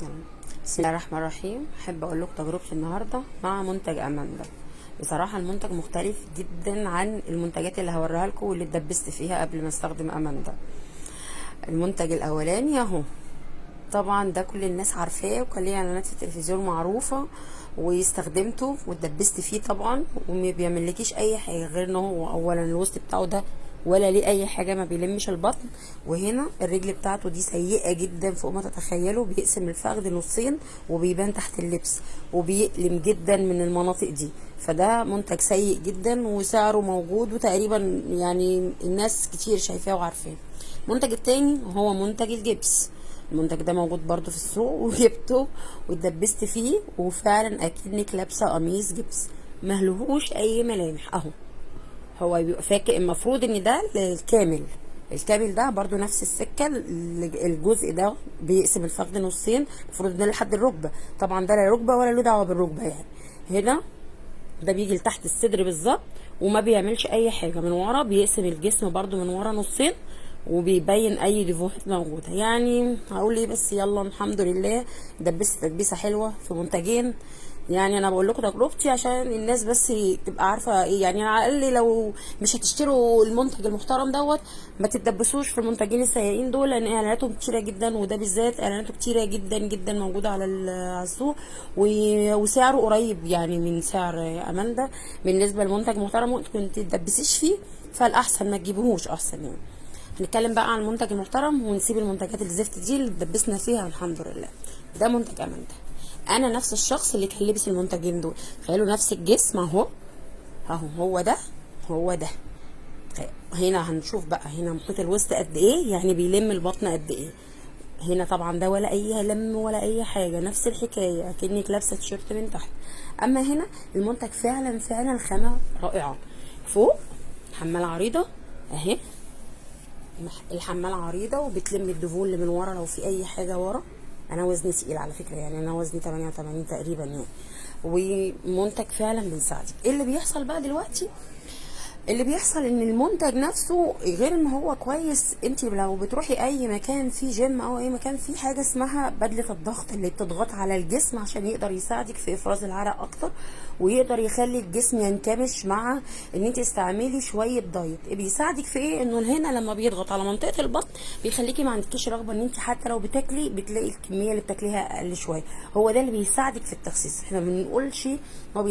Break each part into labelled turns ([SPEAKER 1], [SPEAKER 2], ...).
[SPEAKER 1] بسم الله الرحمن الرحيم. احب اقول لكم تجربتي النهارده مع منتج اماندا. بصراحة المنتج مختلف جدا عن المنتجات اللي هوريها لكم واللي اتدبست فيها قبل ما استخدم اماندا. المنتج الاولاني اهو، طبعا ده كل الناس عارفاه وكان ليه اعلانات في التلفزيون معروفة، واستخدمته واتدبست فيه طبعا، وما بيعملكيش اي حاجة غير ان هو اولا الوسط بتاعه ده ولا ليه اي حاجة، ما بيلمش البطن، وهنا الرجل بتاعته دي سيئه جدا فوق ما تتخيلوا، بيقسم الفخذ نصين وبيبان تحت اللبس وبيألم جدا من المناطق دي. فده منتج سيء جدا وسعره موجود وتقريبا يعني الناس كتير شايفاه وعارفاه. المنتج التاني هو منتج الجبس. المنتج ده موجود برضو في السوق وجبته واتدبست فيه، وفعلا اكنك لابسه قميص جبس، مهلهوش اي ملامح اهو. هو بيبقى فاكر المفروض ان ده الكامل، الكامل ده برضو نفس السكة، الجزء ده بيقسم الفخذ نصين، المفروض ده لحد الركبة، طبعا ده لا ركبه ولا له دعوه بالركبه يعني. هنا ده بيجي لتحت الصدر بالظبط وما بيعملش اي حاجة، من ورا بيقسم الجسم برضو من ورا نصين وبيبين اي ديفوهات موجودة. يعني هقول ايه بس، يلا الحمد لله دبست تدبيسه حلوة في منتجين. يعني انا بقول لكم تجربتي عشان الناس بس تبقى عارفه ايه، يعني على الاقل لو مش هتشتروا المنتج المحترم دوت ما تتدبسوش في المنتجين السيئين دول، لان اعلاناتهم كتيرة جدا، وده بالذات اعلاناته كتيرة جدا جدا موجودة على السوق، وسعره قريب يعني من سعر اماندا. بالنسبة لمنتج محترم ممكن تتدبسيش فيه، فالاحسن ما تجيبوهوش احسن. يعني هنتكلم بقى عن المنتج المحترم ونسيب المنتجات الزفت دي اللي اتدبسنا فيها الحمد لله. ده منتج اماندا، انا نفس الشخص اللي كان لابس المنتجين دول، تخيلوا نفس الجسم اهو اهو، هو ده هو ده. هنا هنشوف بقى هنا محيط الوسط قد ايه، يعني بيلم البطن قد ايه. هنا طبعا ده ولا اي لم ولا اي حاجة، نفس الحكاية اكنك لابسه تيشيرت من تحت. اما هنا المنتج فعلا فعلا خامة رائعة، فوق حماله عريضة اهي، الحماله عريضة وبتلم الدفول اللي من ورا لو في اي حاجة ورا. انا وزني تقيل على فكرة، يعني انا وزني 88 تقريبا يعني، ومنتج فعلا بيساعدك. ايه اللي بيحصل بقى دلوقتي؟ اللي بيحصل ان المنتج نفسه غير ان هو كويس، انت لو بتروحي اي مكان فيه جيم او اي مكان فيه حاجة اسمها بدله الضغط اللي بتضغط على الجسم عشان يقدر يساعدك في افراز العرق اكتر، ويقدر يخلي الجسم ينكمش مع ان انت تستعملي شوية دايت. بيساعدك في ايه؟ انه هنا لما بيضغط على منطقة البطن بيخليكي ما عندكيش رغبة ان انت حتى لو بتاكلي بتلاقي الكمية اللي بتاكليها اقل شوية. هو ده اللي بيساعدك في التخسيس. احنا ما بنقولش هو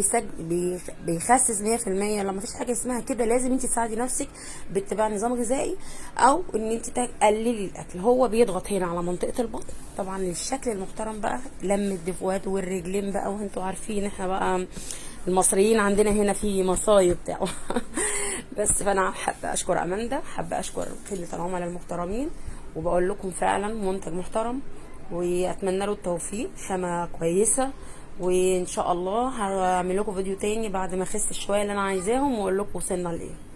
[SPEAKER 1] بيخسس 100%، لما فيش حاجة اسمها كده. لازم انت تساعدي نفسك باتباع نظام غذائي او ان انت تقللي الاكل. هو بيضغط هنا على منطقة البطن. طبعا الشكل المحترم بقى لم الدفوات والرجلين بقى، وانتوا عارفين احنا بقى المصريين عندنا هنا في مصايب بتاعه. بس فانا حابة اشكر اماندا، حابة اشكر خدمة العملاء المحترمين، وبقول لكم فعلا منتج محترم واتمنى له التوفيق، خامة كويسة، وان شاء الله هعمل لكم فيديو تاني بعد ما اخس شوية اللي انا عايزاهم واقول لكم وصلنا لايه.